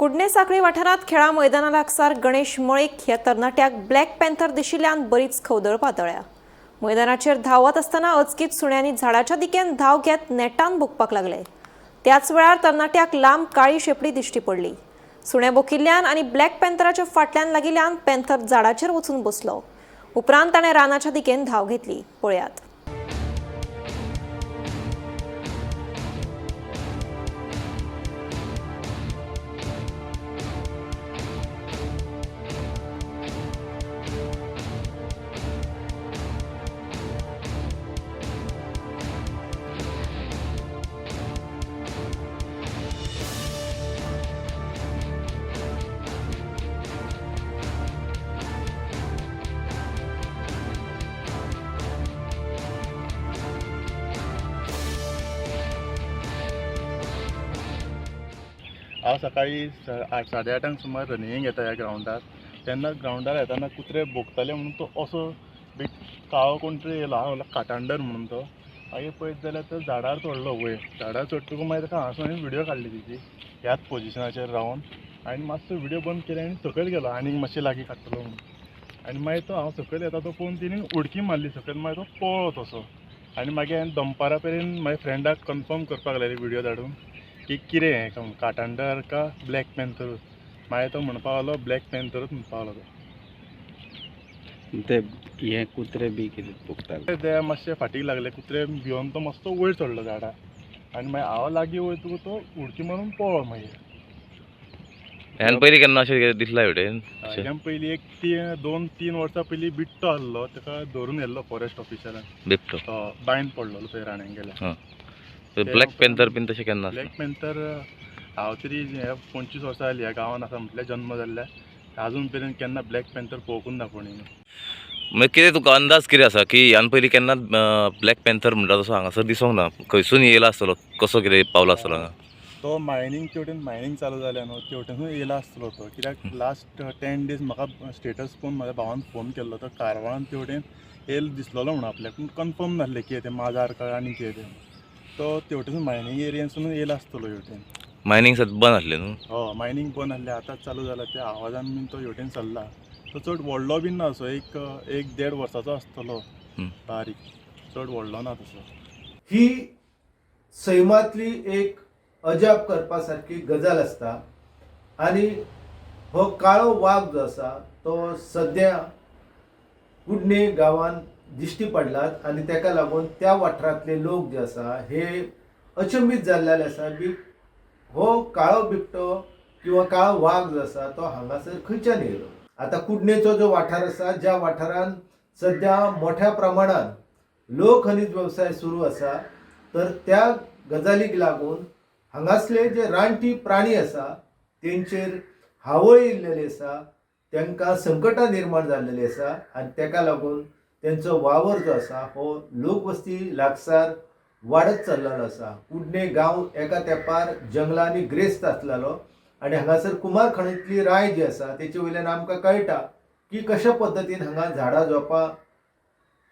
कुडणे साखळी वाठारांत खेळा मैदाना लागसार गणेश मळीक ह्या तरणाट्याक ब्लॅक पॅन्थर दिशिल्ल्यान बरीच खवदळ पातळ्या. मैदानाचेर धांवत आसतना अचकीत सुण्यांनी झाडाच्या दिकेन धांव घेत नेटान भोंकपाक लागले. त्याच वेळार तरणाट्याक लांब काळी शेपडी दिश्टी पडली. सुणे बोकिल्ल्यान आनी ब्लॅक पॅन्थराच्या फाटल्यान लागिल्ल्यान पॅन्थर झाडाचेर वचून बसलो. उपरांत ताणें रानाच्या दिकेन धांव घेतली. पळयात. हांव सकाळी आठ 8:30 सुमार रनिंगेक येता ह्या ग्रावंडार. तेन्ना ग्रावंडार येताना कुत्रे भोंकताले म्हणून तो असो बीग काळो कोण तरी येयलो. हांव म्हणलो काटांडर म्हणून तो. मागीर पळयत जाल्यार तो झाडार चडलो वयर. झाडार चडटकूच मागीर ताका हांगासून हांवें व्हिडियो काडली तेजी ह्याच पोजिशनाचेर रावन. आनी मातसो व्हिडियो बंद केले आनी सकयल गेलो आनीक मातशें लागीं काडटलो म्हणून. आनी मागीर तो हांव सकयल येता तो पळोवन तेणी उडकी मारली सकयल. मागीर तो पळ्ळो तसो. आनी मागीर हांवें दनपारा मेरेन मागीर फ्रेंडाक कन्फर्म करपाक लायली व्हिडियो धाडून की कितें हें, काटांडर का ब्लॅक पॅन्थरूच. मागीर तो म्हणपाक लागलो ब्लॅक पॅन्थरूच म्हणपाक लागलो. ते हे कुत्रे बी कितें भोंकताले? ते मातशे फाटीक लागले कुत्रे, भिवन तो मातसो वयर चडलो झाडार. आनी मागीर हांव लागीं वयतकूच तो उडकी मारून पळ्ळो मागीर. ह्यान पयलीं केन्ना अशें कितें दिसला हेवटेन? ह्यान पयलीं एक 2-3 वर्सां पयलीं बिट्टो आहलो, ताका धरून व्हेल्लो फॉरेस्ट ऑफिसरान. बिबटो? बांयन पडलेलो थंय राण्यान गेल्या. ब्लॅक पॅन्थर बीन तशें केन्ना? ब्लॅक पॅन्थर हांव तरी हे 25 वर्सां जालीं ह्या गांवांत आसा म्हटल्यार जन्म जाल्ल्या, आजून मेरेन केन्ना ब्लॅक पॅन्थर पळोवंकूच ना कोणी. मागीर कितें तुका अंदाज कितें आसा की ह्यान पयलीं केन्ना ब्लॅक पॅन्थर म्हणटा तसो हांगासर दिसोंक ना, खंयसून येयला आसतलो, कसो कितें पावलो आसतलो हांगा? तो मायनींग तेवटेन मायनींग चालू जाल्या न्हू तेवटेनूय येयला आसतलो तो. कित्याक लास्ट 10 डेज म्हाका स्टेटस पळोवन म्हाज्या भावान फोन केल्लो, तो कारवारान तेवटेन येयल दिसलेलो म्हणून आपल्याक, पूण कन्फर्म नासलें कितें तें माजार काय आनी कितें तें. तो तेवटेन मायनींग एरियेनसून येयला आसतलो हेवटेन. मायनींग सद्दां बंद आसलें न्हू? हय, मायनींग बंद आसलें, आतांच चालू जालां. त्या आवाजान बीन तो हेवटेन सरला. तो चड व्हडलो बीन ना असो, एक 1-1.5 वर्साचो आसतलो, बारीक, चड व्हडलो ना तसो. ही सैमांतली एक अजाप करपा सारकी गजाल आसता. आनी हो काळो वाग जो आसा तो सद्या कुडणे गांवांत दिश्टी पडलात आनी ताका लागून त्या वाठारांतले लोक जे आसा हे अचंबीत जाल्ले आसा बी हो काळो बिबटो किंवा काळो वाग जो आसा तो हांगासर खंयच्यान येयलो. आतां कुडणेचो जो वाठार आसा, ज्या वाठारांत सद्या मोठ्या प्रमाणान लोह खनीज वेवसाय सुरू आसा, तर त्या गजालीक लागून हांगासले जे रानटी प्राणी आसा तेंचेर हावळ येयल्लेली आसा, तांकां संकटां निर्माण जाल्लेली आसा आनी ताका लागून तेंचो वावर जो आसा हो लोकवस्ती लागसार वाडत चल्लेलो आसा. कुडणे गांव एका तेंपार जंगलांनी ग्रेस्त आसलेलो आनी हांगासर कुमार खणींतली राय जी आसा तेचे वयल्यान आमकां कळटा की कशा पद्दतीन हांगा झाडां झोपां,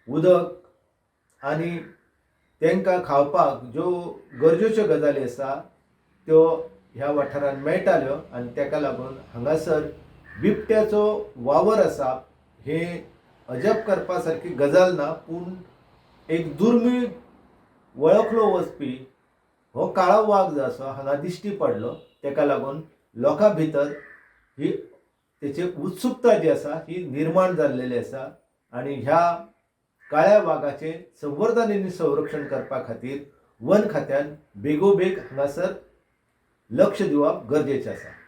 उदक आनी तांकां खावपाक ज्यो गरजेच्यो गजाली आसा त्यो ह्या वाठारांत मेळटाल्यो. आनी ताका लागून हांगासर बिबट्याचो वावर आसा हें अजाप करपा सारकी गजाल ना, पूण एक दुर्मीळ वळखलो वचपी हो काळो वाग जो आसा हांगा दिश्टी पडलो. ताका लागून लोकां भितर ही तेची उत्सुकता जी आसा ही निर्माण जाल्लेली आसा. आनी ह्या काळ्या वागाचें संवर्धन आनी संरक्षण करपा खातीर वन खात्यान बेगोबेग हांगासर लक्ष दिवप गरजेचें आसा.